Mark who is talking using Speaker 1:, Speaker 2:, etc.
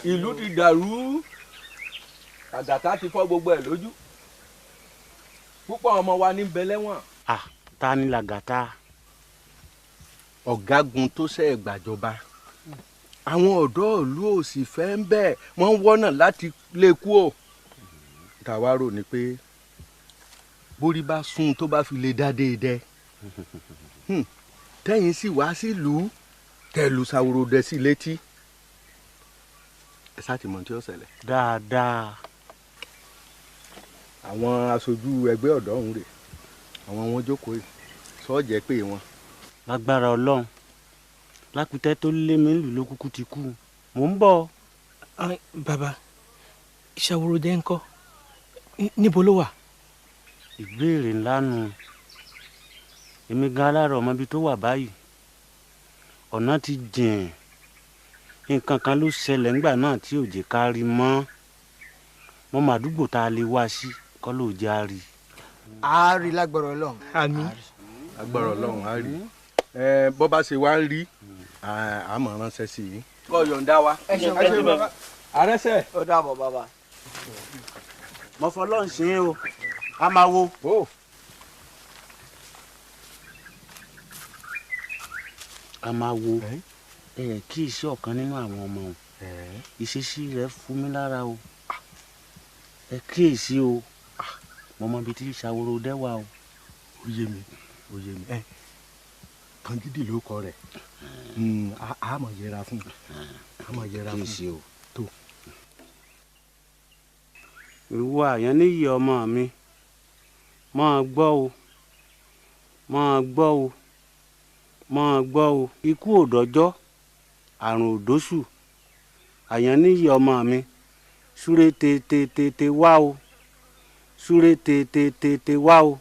Speaker 1: Ìlú ti dàrú, àgàtà ti fọ́ gbogbo ẹ̀ lójú. Púpọ̀ ọmọ wa ní bẹ lẹ́wọ̀n.
Speaker 2: Ta ni làgàtà?
Speaker 1: Ọ̀gágun tó ṣe gbàjọba. Àwọn ọ̀dọ́ ìlú ò sì fẹ́ ń bẹ́ẹ̀, wọ́n ń wọ́nà láti lé kú o. Tàwa rò ní pé bórí bá sún tó bá fi lè dá déédéé. Tẹ́yìn sì wá sílùú tẹ̀lù Ṣaworoidẹ sí létí. Ẹ sá ti mọ̀ tí ó ṣẹlẹ̀.
Speaker 2: Dáadáa.
Speaker 1: Àwọn aṣojú ẹgbẹ́ ọ̀dọ́ ọ̀hún rè, àwọn wọn jókòó yìí, sọ́ọ̀jẹ́ pé wọn.
Speaker 2: Lágbára Ọlọ́run, lápútẹ́ tó lé mi lù ló kúkú ti kú, mò ń bọ̀.
Speaker 3: Bàbá, Ṣaworoidẹ ńkọ́? Níbo ló wà?
Speaker 2: Ìbéèrè ńlá nu. Èmi gan alára ọmọ ibi tó wà báyìí. Ọ̀nà ti jìn. Nǹkan kan ló ṣẹlẹ̀ ńgbà náà tí ò jẹ́ ká rí mọ́. Mo mọ àdúgbò tá a lè wá sí kọ́ ló jẹ́ a rí.
Speaker 4: A rí lágbára Ọlọ́run.
Speaker 3: Àmín.
Speaker 1: Lágbára Ọlọ́run a rí. Bọ́ bá ṣe wá ń rí, a mọ̀ ránṣẹ́ sí i. Kọ́ yọ̀ǹda wa.
Speaker 4: Ẹ ṣeun, ẹ ṣeun bàbá.
Speaker 1: Àrẹ́sẹ̀.
Speaker 4: Ó dàbọ̀ bàbá.
Speaker 2: Mo fọlọ́run ṣe é o, a máa wo. A máa wo. Kí iṣẹ́ ọ̀kan nínú àwọn ọmọ òun. Ìṣesí rẹ̀ fún mi lára o. Ẹ kíyèsí o. Mo mọ ibi tí Ṣaworoidẹ wà o.
Speaker 1: Ó yé mi, ó yé mi. Kangidi ló kọ rẹ̀. A mọ̀ yẹra fún. A mọ̀ yẹra fún.
Speaker 2: Kíyèsí o.
Speaker 1: Tó.
Speaker 2: Ìwọ Àyànníyì ọmọ mi, máa gbọ́ o, máa gbọ́ o, máa gbọ́ o. Ikú ò dọ́jọ́, àrùn ò dóṣù. Àyànníyì ọmọ mi, súré tètè tètè wá o, súré tètè tètè wá o.